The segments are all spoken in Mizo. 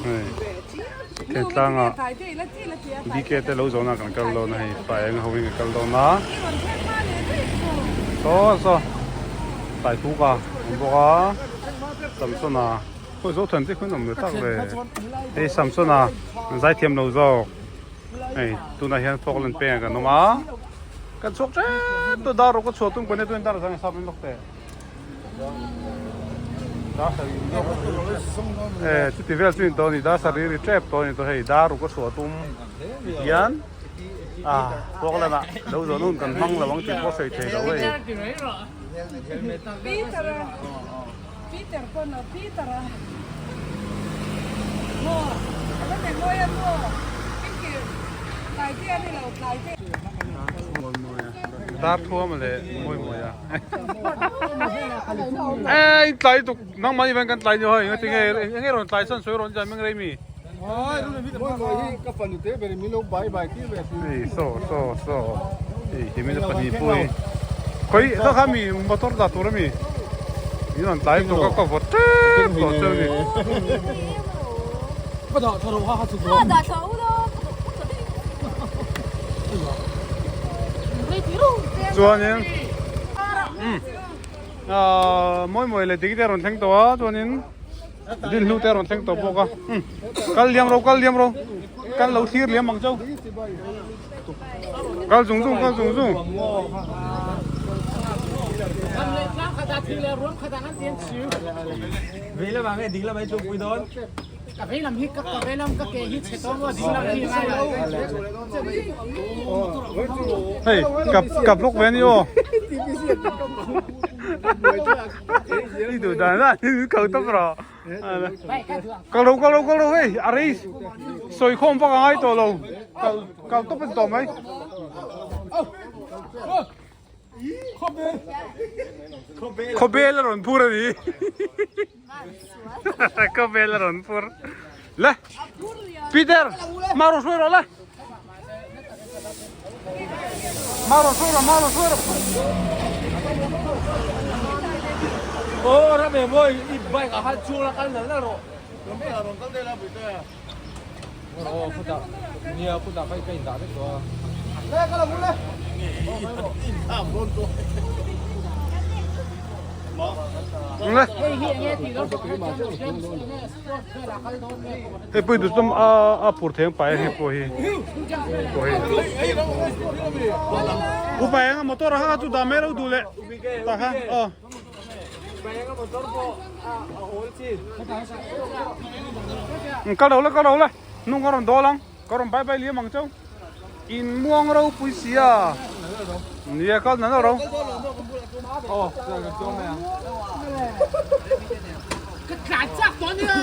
Hei Thentlang ah BK te lo zawhna ah kan kal dawn a hei pa eng ho in kan kal dawn a saw saw Taituk a awm bawk a Samsona khawi zo than te khawi an awm ve tak ve hei Samsona zaithiam lo zawk hei tunah hian Falkland peng ah kan awm a kan chhuak tep tawh dar rawh ka chhuah tum ka nia tun dar zang sap in lawk teh. Eh chuti vel chu in tawh a ni dar sarih ri tep tawh a ni tawh hei dar ruk a chhuah tum hian ah Falkland ah lo zawh nun kan hmang lo ang tih pawh sawi thei lo hei. Dar thuam leh mawi mawi a. Ei tlai tuk nangmah ni kan tlai ni hoi nga tinge enge rawn tlai san sawi rawn jan meng rei mi ei so so so ei hi mi pahnih pui khoi to kha mi motor dah tur ami in rawn tlai tuk a ka vawt tep tawh chu ni Chuanin aaa mawi mawi leh dik te a rawn thleng tawh a chuanin dinhlu te a rawn thleng tawh bawk a kal liam ro kal liam ro kan lo thlir liam ang chauh kal zung zung kal zung zung. Ka vei lam hi ka ka vei lam ka ke hi chhe tawh maw ding lam hi ngai lo. Hei kap kap lawk ve a ni aw. I duh dan dan in kal tawp rawh. Kal lo kal lo kal lo hei a rei sawi khawm vak a ngai tawh lo kal kal tawp a ni tawh mai. Khawbel a rawn phur a ni. Khawbel a rawn phur. Le Peter ma rawn hruai rawh le. Ma rawn hruai rawh ma rawn hruai rawh. Aw ram em oi i bike ah khan chhung la kal nal nal rawh. Rawn kal deuh la Puitea. Aw khutah nia khutah kha ka indah vek tawh a. Le ka lo le. Le. Hei pui duh tum a a phur theng pai hei pawh hi. Pawh hi. Upa eng a motor a ha chu dah mai lo duh leh. Ta kha aw. Kal lo la kal lo la hnung a rawn dawl ang ka rawn bye bye liam ang chauh in muang ropui sia nia kal nana ro Ka tlan chak tawh ania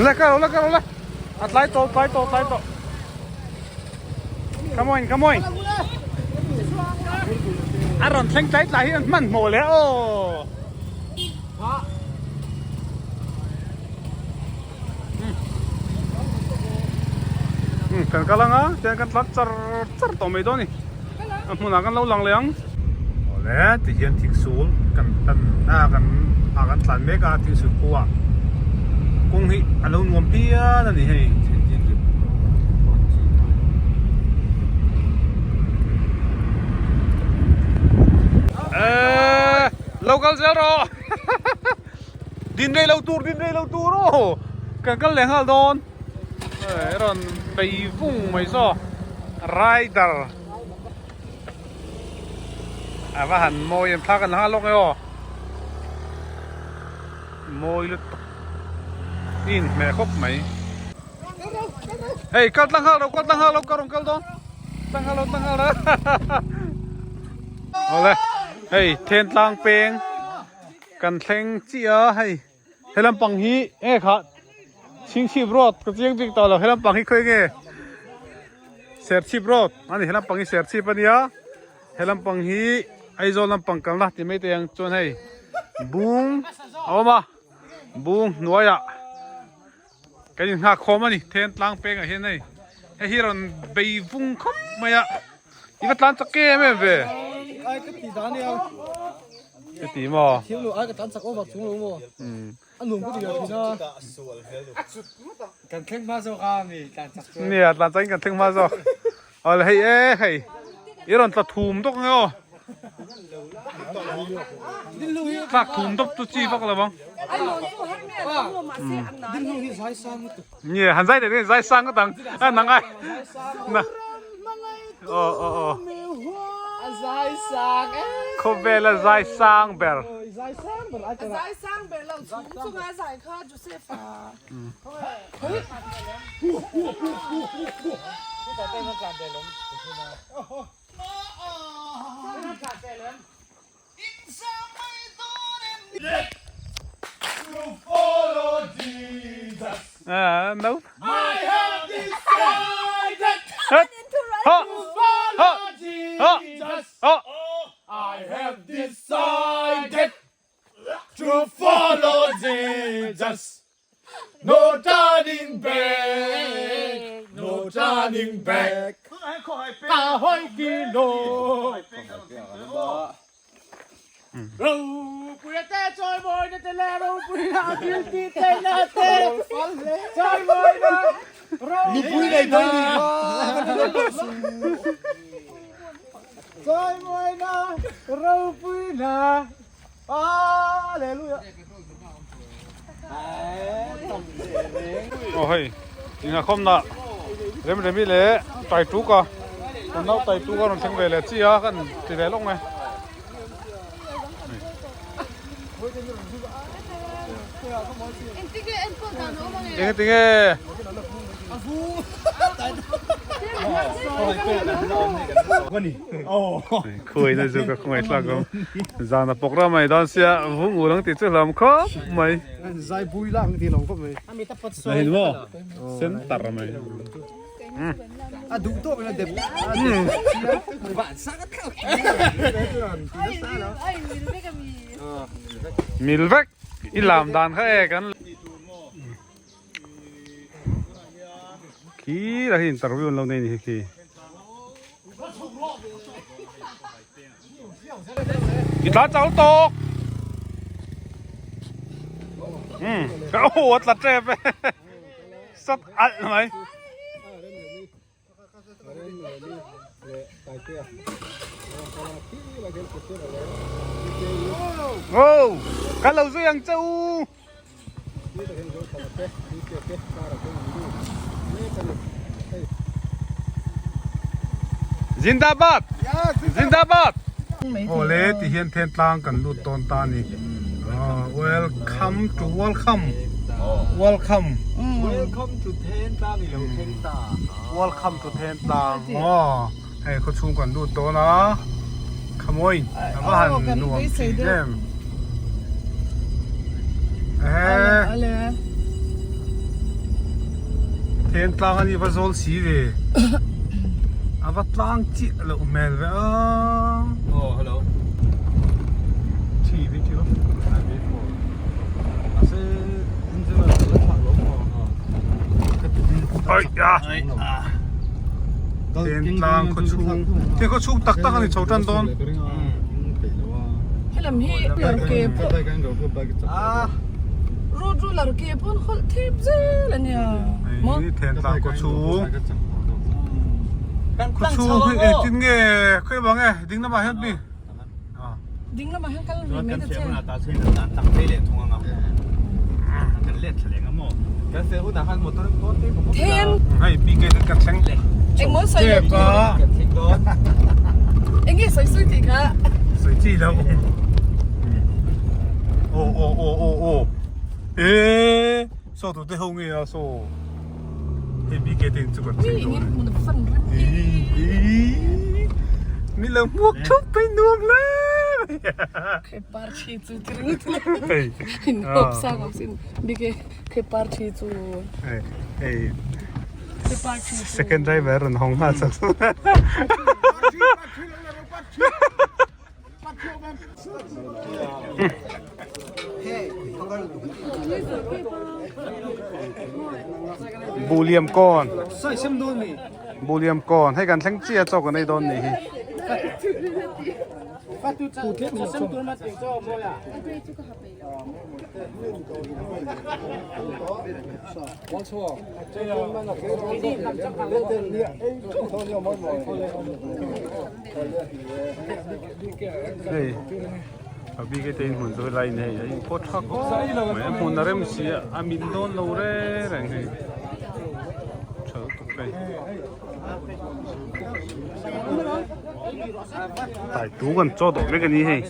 Le kal lo la kal lo la a tlai tawh tlai tawh tlai tawh come on come on a rawn thleng tlai tlai hi an hmanhmawh leh aw Kan kal anga tian kan tlan char char tawh mai dawn a ni a hmunah kan lo lang leh ang. Awle tihian thingsul kan tan a kan ah kan tlan mek a thingsul khuah kawng hi a lo nuam phian a ni hei. Eee lo kal zel rawh. Din rei lo tur din rei lo tur aw kan kal leh nghal dawn hei rawn bei vung mai saw rider a va han mawi em thla kan la nghal lawk e aw mawi lutuk in hmeh khawp mai hei kal tlang nghal ro kal tlang nghal ro ka rawn kal dawn tlang nghal ro tlang nghal ro awle hei then tlang peng. Kan thleng chiah a hei he lampang hi enge kha Chhingchhip road ka chiang bik tawh lo he lampang hi khawi nge Serchhip road a ni he lampang hi Serchhip a nia he lampang hi Aizawl lampang kalna tih mai te ang chuan hei bung a awm a bung hnuaiah kan inghak khawm a ni then tlang pengah hian hei hei hi rawn bei vung khawp mai a. I va tlan chak em em ve. Ai ka ti dan nia. Ka ti maw? Thiam lo ai ka tlan chak over chung lo maw? A nuam ka ti lo thin a. Kan thleng hma zawk a mi tlan chak chu. Nia tlan chak in kan thleng hma zawk. Awle hei e hei. I rawn tla thum dawk nge aw. Tlak thum dawp chu chi vak lo ang. Nia han zai leh nge zai sang ngawt ang. A nang ai. Aw aw aw. Zai sang e. Khawvel a zai sang ber. Zai sang ber ai Zai sang ber lo chung chunga zai kha Joseph a. Ah, no. I have decided to follow Jesus. I have decided to follow Jesus. No turning back, no turning back. Ka hoi ki lo. Ropui te chawi mawi na te le ropui na thil ti thei na te chawi mawi na Nupui nei dawn ni kha. Chawi mawi na ropui na Hallelujah. Aw hei ingakhawm na rem remi leh tai tuk a kan nau tai tuk a rawn thleng ve leh chi a kan ti ve lawk mai. Eng tinge Khuai na chu ka khawngaih thlak ang zan a pawk ram mai dawn sia vung ul ang tih chu hlauhawm khawp mai. Zai bui la ang tih lo khawp mai. Na hin maw sen tar mai. A duh tawk in a dep. Mil vek i lam dan kha e kan. Khi là hi interview an lo nei ni hi khi. I tla chau tawk. Um ka aw a tla tep e. Sat alh mai. Oh, ka lo zui ang che u. Zindabad! Zindabad! Awle ti hian then tlang kan lut tawn ta a ni. Welcome to welcome. Welcome. Welcome to then tlang i lo thleng ta. Welcome to then tlang. Aw hei khaw chhung kan lut dawn a. Khamawin a va han nuam thin em. Ehe. Then tlang a ni va zawl si ve. A va tlang chiah loh hmel ve a. Aw hello. Thi vi thi lo. Ai a. Then tlang khaw chhung. Then khaw chhung tak tak a ni chho tan dawn. Helam hi lar ke pawh road ruler ke pawn hawlh thip zel a nia maw. Hei then tlang khaw chhung. Khaw chhung hi engtin nge khawi bang e ding lamah hian mi. Ding lamah hian kal ve mai ta che. Then. Hei PK te ka thleng. Engmaw sawi lo tur. Enge sawi sawi tih kha. Sawi chi lo. Aw aw aw aw aw. Eee saw tu te ho nge a saw. Hei BK te in chu kan thleng dawn. Ni lo hmuak thup phei nuam hle mai. Khepar thi chu ti ringawt le. Inhawp sang awm sin BK khepar thi chu. Hei hei second driver rawn hawng nghal sak sak. Buliam kawn Buliam kawn hei kan thleng chiah chaw kan ei dawn nih hi. Hei a bike te in hmun chu helai in hei a in pawt tha khawp mai a hmun a rem si a a min dawn lo reng reng hei tha lutuk hei tai tu kan chaw dawh mek a ni hei.